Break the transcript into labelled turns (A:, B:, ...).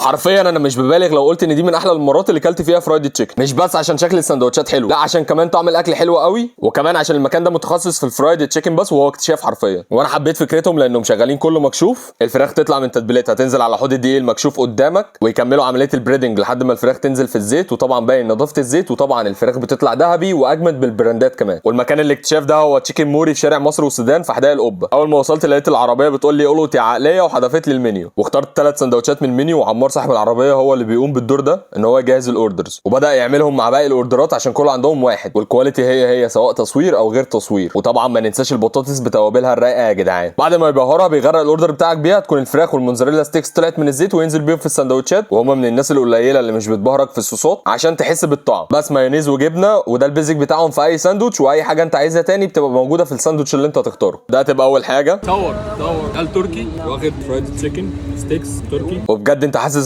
A: حرفيا انا مش ببالغ لو قلت ان دي من احلى المرات اللي كلت فيها fried chicken، مش بس عشان شكل السندوتشات حلو، لا عشان كمان طعم الاكل حلو قوي، وكمان عشان المكان ده متخصص في ال fried chicken بس، وهو اكتشاف حرفيا. وانا حبيت فكرتهم لانهم شغالين كله مكشوف، الفراخ تطلع من تتبيلتها تنزل على حوض الدقيق المكشوف قدامك، ويكملوا عملية ال breading لحد ما الفراخ تنزل في الزيت، وطبعا باين نظافة الزيت، وطبعا الفراخ بتطلع ذهبي واجمد بالبراندات كمان. والمكان الاكتشاف ده هو تشيكن موري في شارع مصر والسودان في حدائق القبه. اول ما وصلت لقيت العربية بتقول لي قلط يا عقليه، وحذفت لي المنيو، واخترت 3 سندوتشات من المنيو. وعمار صاحب العربية هو اللي بيقوم بالدور ده، ان هو يجهز ال orders، وبدا يعملهم مع باقي الاوردرات عشان كله عندهم واحد، وال quality هي هي سواء تصوير او غير تصوير. وطبعا ما ننساش البطاطس بتوابلها الرايقه يا جدعان. بعد ما يبهرها بيغرق ال order بتاعك بيها، تكون الفراخ وال mozzarella sticks طلعت من الزيت وينزل بيهم في السندوتشات. وهم من الناس القليلة اللي مش بتبهرك في الصوصات عشان تحس بالطعم، بس مايونيز وجبنه، وده ال basic بتاعهم في اي ساندوتش، واي حاجة انت عايزها تاني بتبقى موجودة في الساندوتش اللي انت تختاره. ده تبقى اول حاجه.
B: صور صور، قال تركي واخد fried chicken sticks تركي.
A: وبجد انت حاسس